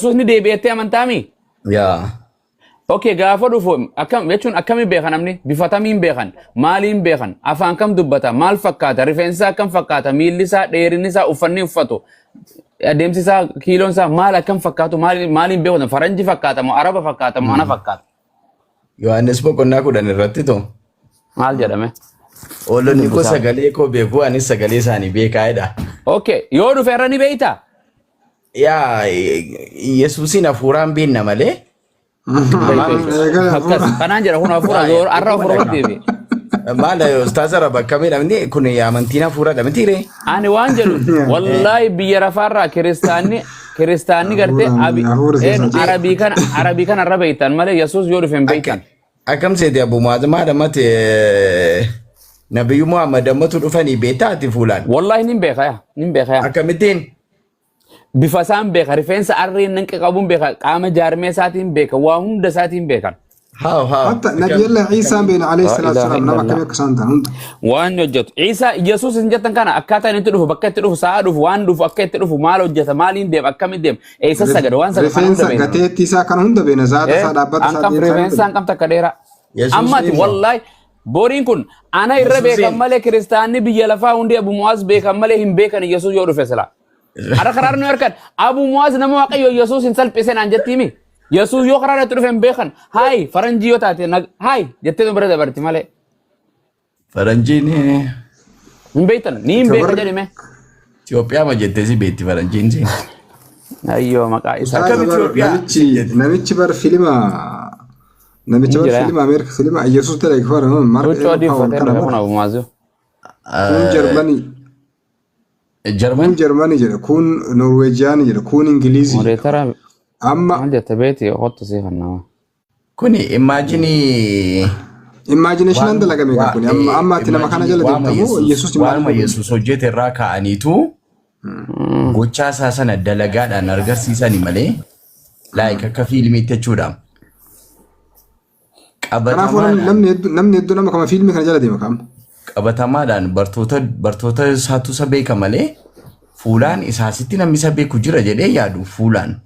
Yesuus ni deebi'ettee amantaami? Yaa. Okay, gaafa dhufu akkam jechuun akkami beekan namni? Bifa tamiin beekan? Maaliin beekan? Afaan kam dubbata? Maal fakkaata? Rifeensi isaa akkam fakkaata? Miilli isaa, dheerinni isaa, uffanni uffatu, adeemsi isaa, kiiloon isaa maal akkam fakkaatu? Maaliin beeku? Faranji fakkaata moo Araba fakkaata moo ana fakkaata? Yohaannis boqonnaa 10 irratti too. Maal jedhame? Hoolonni koo Dubbisaa. sagalee koo beeku, anis sagalee isaanii beekaa jedha. Okay, yoo dhufe irra ni beeytaa? Yaa, Yesuusiin hafuuraan beekna malee. Eegala. Akkas kanaan jedha kun hafuura Yaa, har'a hafuura deebi. Maal ustaaza raba akkamii dhabni kun amantiin hafuuradha miti ree? Ani waan jedhu, wallaahi, biyya rafaarraa kiristaanni gartee abi Hafuura een keessa. Arabii kana irra beeytan malee Yesuus yoo dhufe hin beeytan. Akkam seete, Abu Muaz, maal ammatti Nabiyyu Muhammad ammatu dhufanii beektaa ati fuulaan? Wallaahi nin beeka, yaa, nin beeka, yaa. Akkamittiin? Bifa isaan beeka, rifeensa arriin nanqi qabuun beeka, qaama jaarmee isaatiin beeka, waa hunda isaatiin beekan. Haa haa. Hatta Nabiyallah Iisaan beena alayhi Laa salaatu ilaaha salaam nama illallah. akkamii akka isaan ta'an hunda. Waan hojjetu. Isaa Yesuus hin jettan kana akkaataa inni itti dhufu, bakka itti dhufu, sa'a dhufu, waan dhufu, akka itti dhufu, maal hojjeta, maaliin deema, akkamitti deema, eessa sagada, waan sagada kana hunda Rifeensa beekna. gateettii isaa kana hunda beena, zaata isaa, dhaabbata isaa, Hanqam deemsa isaa rifeensa hunda. hanqam takka dheeraa. Yesuus Amma ati eenyu? wallaahi boriin kun ana irra Yesuusiin. beekan malee kiristaanni biyya lafaa hundi Abu Mu'aaz beekan malee hin beekan Yesuus yoo dhufe sila. Har'a karaa nu harkan Abu Mu'aaz nama Waaqayyo Yesuus hin salphise naan jettiimi. Yesuus yoo karaa irratti dhufe hin beekan. Haay, faranjii yoo taate haay jettee nu bira dabarti malee. Faranjiin Hin beektan, ni hin beeka jedhime. Itoophiyaa ma jettee si beekti faranjiin si. Ayyoo, maqaa isaa. Ustaaza Akkam bar Itoophiyaa? namichi bar filima namicha Ni bar jira. filima Ameerika filima Yesuus dalage fara Mark Huccuu adii Paul uffatee kana dhufe kun bar Abu Mu'aaz. kun Jarmanii Jarman. Kun Jarmanii jedha, kun Norweejiyaanii jedha, kun Ingilizii jedha. Moderator Amma maal jette beeti kottu sii kannama. Kuni imagine imagination dalagame kan kuni amma amma ati nama kana jala waama deemtamoo Yesuus Yesuus waanuma imagine Yesuus hojjete irraa ka'aniitu gochaa isaa sana dalagaadhaan agarsiisani malee, like akka fiilmiitti jechuudha. Kanaafuu namni Qabatamaadhaan namni hedduu namni hedduu nama kama fiilmii kana jala deema kaama. Qabatamaadhaan bartoota isaatu isa beeka malee fuulaan isaasitti namni isa beeku jira jedhee yaadu fuulaan.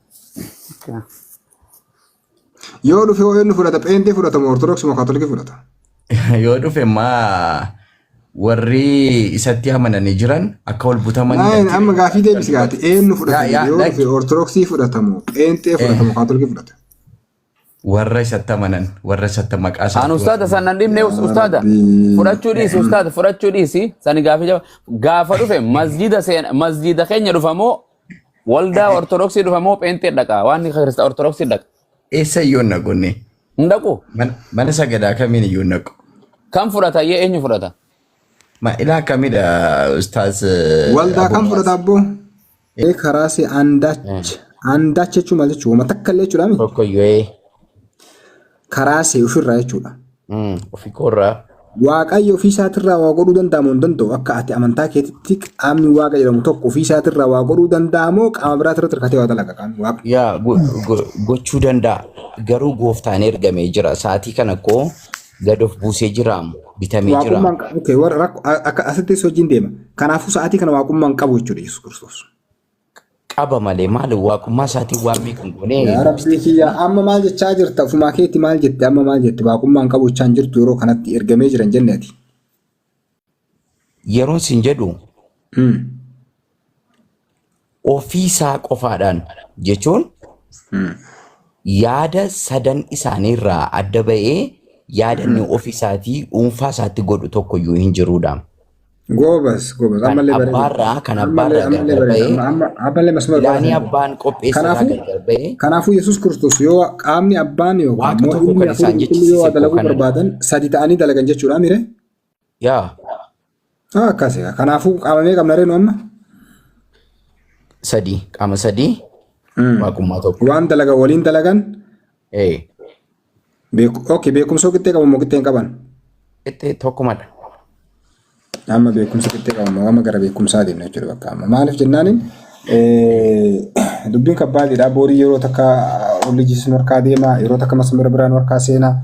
Yoo dhufe hoo eenyu fudhata? Pheenxee fudhata moo Ortodoksii moo Kaatolikii fudhata? Yoo dhufe maa warri isatti amananii jiran akka wal butamanii Naayin, amma gaafii deebisi gaati, eenyu fudhata? Yaa, yaa, Yoo lakki. dhufe Ortodoksii fudhata moo Pheenxee fudhata moo Kaatolikii fudhata? Warra isatti amanan, warra isatti maqaa An isaatti ustaada san nan dhibne, ustaada. Rabbii. Fudhachuu dhiisi, ustaada, fudhachuu dhiisi. Sani gaafii jaba. Gaafa dhufe masjida seen, masjida keenya dhufa moo waldaa Ortodoksii dhufa moo pheenxee dhaqa? Waan kirista Ortodoksii dhaqa. Eessa iyyuu hin naqunne. Hin dhaqu. Mana sagadaa kamiin iyyuu hin naqu. Kam fudhata? Iyyee, eenyu fudhata? Ma ilaa akkamidha, ustaaz? Waldaa kam Abu fudhata abboo? Ee, karaa see አንዳች አንዳች jechuun maal jechuudha? Wama takka illee jechuudha mi? Tokkoyyuu. Karaa see ofirraa jechuudha. Ofii koorraa. Waaqayyo ofii isaatirraa waa godhuu danda'a moo hin danda'u? Akka ati amantaa keetitti qaamni Waaqa jedhamu tokko ofii isaatirraa waa godhuu danda'a moo qaama biraatti irratti hirkatee waa dalaga qaamni Waaqa? Yaa, gochuu danda'a. Garuu gooftaan ergamee jira. Sa'aatii kana koo gad of buusee jiraam. Bitamee jira. Waaqummaan, okay, warra rakko akka asittis hojiin deema. Kanaafuu sa'aatii kana waaqummaan qabu jechuudha Yesuus Kiristoos. Qaba malee maali, waaqummaa isaatiin waan beekan goonee Yaa Rabbii kiyya, amma maal jechaa jirta? Ofumaa keetti maal jette? Amma maal jette? Waaqummaan qabu jechaa hin jirtu, yeroo kanatti ergamee jiran jenne ati. Yeroon sin jedhu ofii isaa qofaadhaan jechuun yaada sadan isaaniirraa adda ba'ee yaada inni ofii isaatii dhuunfaa isaatti godhu tokkoyyuu hin jiruudha. Goobas, goobas, Kan ammallee bareeda. abbaarraa kan Ammallee abbaarraa ammallee gargar bareeda. ba'ee Amma ammallee masuma pilaanii bareeda. abbaan qopheesse irraa Kanaafuu gargar ba'ee kanaafuu Yesuus Kiristoos yoo qaamni abbaan yookaan Waaqa immoo tokko ilmi kan hafuurri isaan qulqulluu yoo jechisiise waa koo dalaguu kanadha. barbaadan sadi ta'anii dalagan jechuudha mire? Yaa. Ah, akkasi. Kanaafuu qaama meeqa qabna ree nu amma? Sadii, qaama sadii, waaqummaa tokko. Waan dalagan waliin dalagan. Ee. Beeku, okay, beekumsa qixxee qabu moo qixxee hin qaban? Qixxee tokkumadha. Amma beekumsa qixxee qabu moo, amma gara beekumsaa deemna jechuudha bakka amma. Maaliif jennaaniin dubbiin kabbaadiidha. Boorii yeroo takka olli nu harkaa deema, yeroo takka masmara biraa nu harkaa seenaa.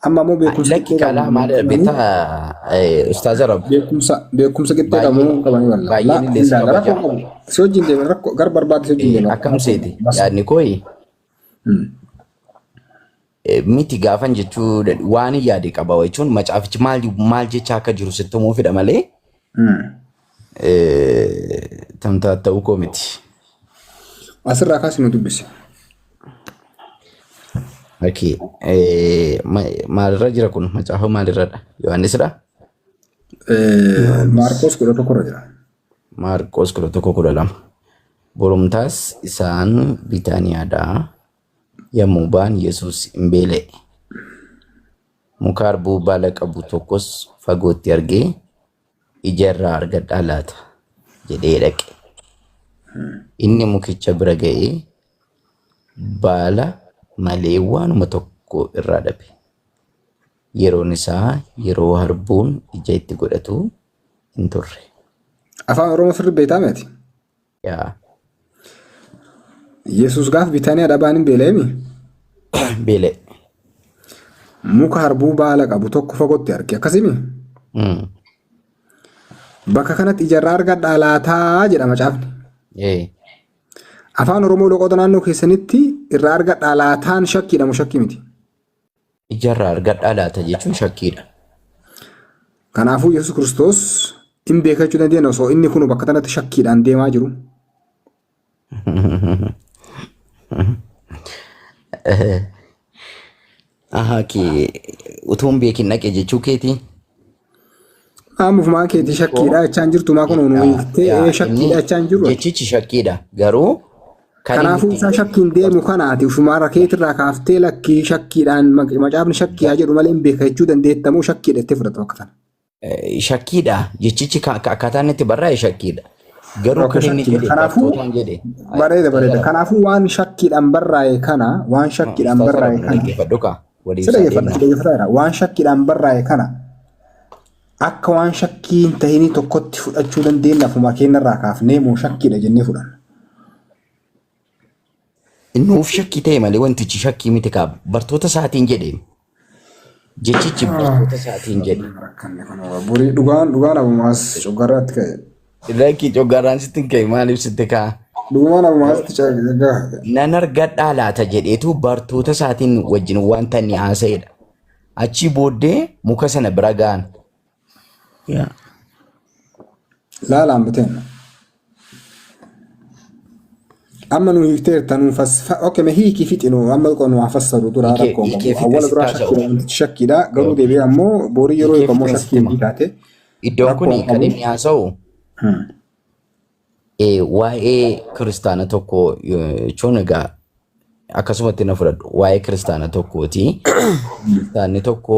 Amma immoo beekumsa Lakki qixxee qabu kalaa maal beektaa, ustaaza Rab. Beekumsa qixxee qabu qabanii wallaa. Baay'een illee si Ilaala kabaja. rakkoo qabu. Si wajjin deema, rakkoo gara barbaade si wajjin deema. Akkam seeti yaadni kooyi. Miti gaafan jechuu waan hin yaade qaba jechuun macaafichi maal maal jecha akka jiru sitti himuu fedha malee tamtaatta'uu koo miti. Asirraa kaasi nu dubbisi. Okay. Maalirra jira kun? Macaafa maalirradha? Yohaannisidha? Maarqos 11 irra jira. Maarqos 11:12. Borumtaas isaan Bitaaniyaadhaa yommuu ba'an Yesuus hin beela'e. Muka harbuu baala qabu tokkos fagootti argee ija irraa argadhaa laata jedhee dhaqe. Inni mukicha bira ga'ee baala malee waanuma tokko irraa dhabe. Yeroon isaa yeroo harbuun ija itti godhatu hin turre. Afaan Oromoo sirri beektaa miti? Yaa. Yesuus gaaf Bitaaniyaa dhabaan hin beela'emi? Beela'e. Muka harbuu baala qabu tokko fagootti arge. Akkasimi? Bakka kanatti ijarraa argadhaa laataa jedha macaafni. Afaan Oromoo loqoota naannoo keessanitti irraa argadhaa laataan shakkiidha moo shakkii miti? Ijarraa argadhaa laata jechuun shakkiidha. Kanaafuu Yesuus Kiristoos hin beekachuu dandeenya osoo inni kun bakka kanatti shakkiidhaan deemaa jiru. Ahaa kee utuu hin beekin dhaqe jechuu keetii? Ammufumaan keetii shakkiidha jechaan jirtu maa kun nu hiiktee shakkiidha jechaan jiru. Jechichi shakkiidha garuu kan inni Kanaafuu ittiin isaa shakkiin deemu kanaati ufumaarra keetirraa kaaftee lakkii shakkiidhaan macaafni shakkii haa jedhu malee hin beeka jechuu dandeettamoo shakkiidha jettee fudhata bakka sana. Shakkiidha jechichi akkaataa inni itti barraa'e shakkiidha. Garuu Okay, kan inni shakkiidha. jedhe Kanaafuu bartootaan jedhe. bareeda bareeda. Kanaafuu waan shakkiidhaan barraa'e kana waan shakkiidhaan Ustaas barraa'e Arabna kana dhaggeeffadhu kaa waliin si isaa dhaggeeffadha deemna. si dhaggeeffataa jira. Waan shakkiidhaan barraa'e kana akka waan shakkii hin tahinii tokkotti fudhachuu dandeenya afuma keenyarraa kaafnee moo shakkiidha jennee fudhanna. Nuuf shakkii ta'e malee wantichi shakkii miti kaa bartoota isaatiin jedhe. Jechichi bartoota isaatiin jedhe. Rakkanne kun borii dhugaan dhugaan abumaas coggarraatti ka'e. Lakkii coggaarraan sitti hin ka'e maaliif sitti ka'a? Dhugumaan abumaasitti coggarraa. Nan argadhaa laata jedheetu bartoota isaatiin wajjin wanta inni haasa'edha. Achii booddee muka sana bira ga'an. Yaa. Laalaan biteen. Amma nu hiikteerta nu fas okay me hiiki fixi nu amma nu haa fassaru dura Hiikee rakkoo hin hiikee qabu. fixee Awwala sitti duraa haasa'u. shakkiidha wantichi shakkiidha garuu deebi'ee ammoo borii yeroo Hiikee hiikamu fixeen sitti shakkii hima. hin taate Iddoon rakkoo kun hin kan qabu. inni haasa'u waa'ee kiristaana tokko jechuun egaa akkasumatti na fudhadhu waa'ee kiristaana tokkooti. Kiristaanni tokko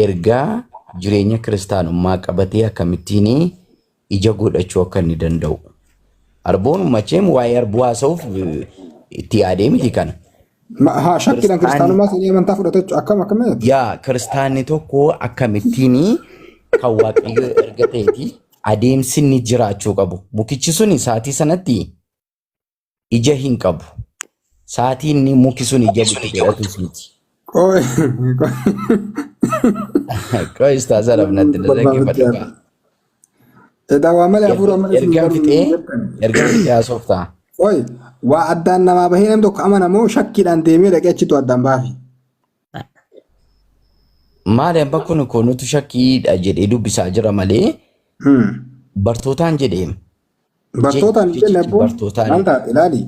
ergaa jireenya kiristaanummaa qabatee akkamittiin ija godhachuu akka inni danda'u. Arboon macheem waa'ee arbuu haasa'uuf itti yaadee miti kana. Haa shakkiidhaan Kiristaanni kiristaanummaa seenee amantaa fudhata jechuudha. Akkam akkam jechuudha. Yaa kiristaanni tokko akkamittiin kan Waaqayyoo erga ta'eeti adeemsi inni jiraachuu qabu. Mukichi suni sa'aatii sanatti ija hin qabu. Sa'aatii inni muki sun ija itti godhatus miti. Qoy. Qoy ustaaz Arab natti na dhaggeeffadhu kaa. Edaa waa malee hafuura malee isin Ergan baruu fixee hin jettan. ergan fixee haasoftaa. Qoy waa addaan namaa bahee namni tokko amanamoo shakkiidhaan deemee dhaqee achitti addaan baafi. Maali amma kun kunutu shakkiidha jedhee dubbisaa jira malee bartootaan jedhee. Bartootaan hin jenne Jechichi abboo bartootaan maal taate ilaali.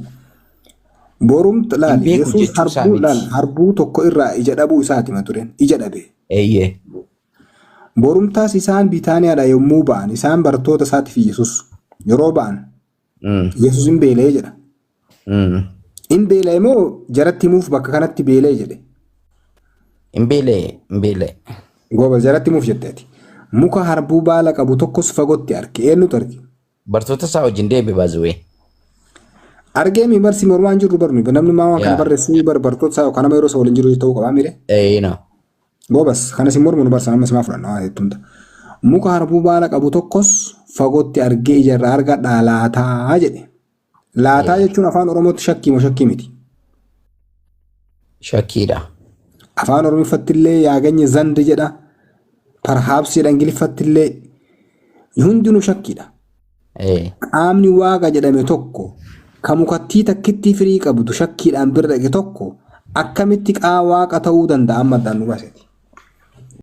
Borumta hin ilaali beeku Yesuus jechuu isaa harbuu ilaali miti. harbuu tokko irraa ija dhabuu isaati mata dureen ija dhabe. Eeyyee. Borumtaas isaan Bitaaniyaadhaa yommuu ba'an isaan bartoota isaatiif Yesuus yeroo ba'an Yesuus hin beela'ee jedha. Hin beela'e moo jaratti himuuf bakka kanatti beela'e jedhe. Hin beela'e hin beela'e. Goobaz jaratti himuuf jetteeti. Muka harbuu baala qabu tokkos fagootti arge. Eenyutu arge? Bartoota isaa wajjin deeme baazawee. Argee mi barsi mormaan jirru barnu namni maa waan kana Yaa. barreessuu bar bartoota isaa yookaan nama yeroo isa waliin jiru ta'uu qabaa mire. Eeyina. Goobas kana si mormu nu barsa amma simaa fudhanna waan jettu hunda. Muka harbuu baala qabu tokkos fagootti argee ija irraa argadhaa laataa jedhe. Laataa jechuun afaan Oromootti shakkii moo shakkii miti? Shakkiidha. Afaan Oromiffatti illee yaaganye zand jedha. Perhaps jedha Ingiliffatti illee hundinuu shakkiidha. Qaamni waaqa jedhame tokko Ka mukattii takkittii firii qabdu shakkiidhaan bira dhaqe tokko akkamitti qaama Waaqa ta'uu danda'a amma addaan nu baaseti.